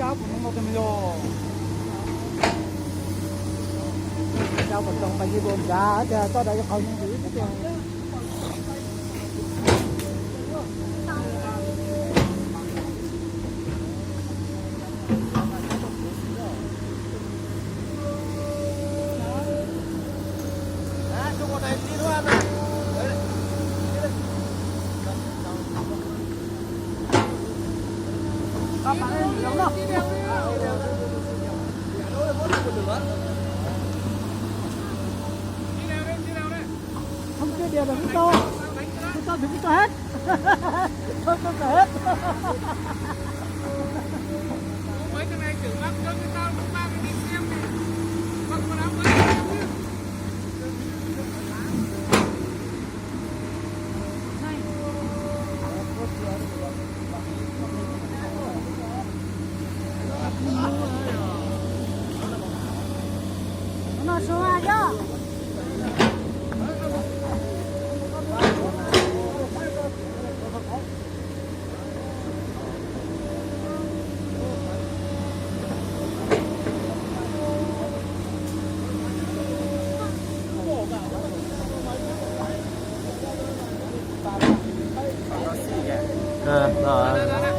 Rau kom txog pas yig nkaus nrad tias toj dav qhov ntxiv xwb tiag. Không, cái đèo là không to, không to thì không to hết. Không to, to hết. Ờ, rồi.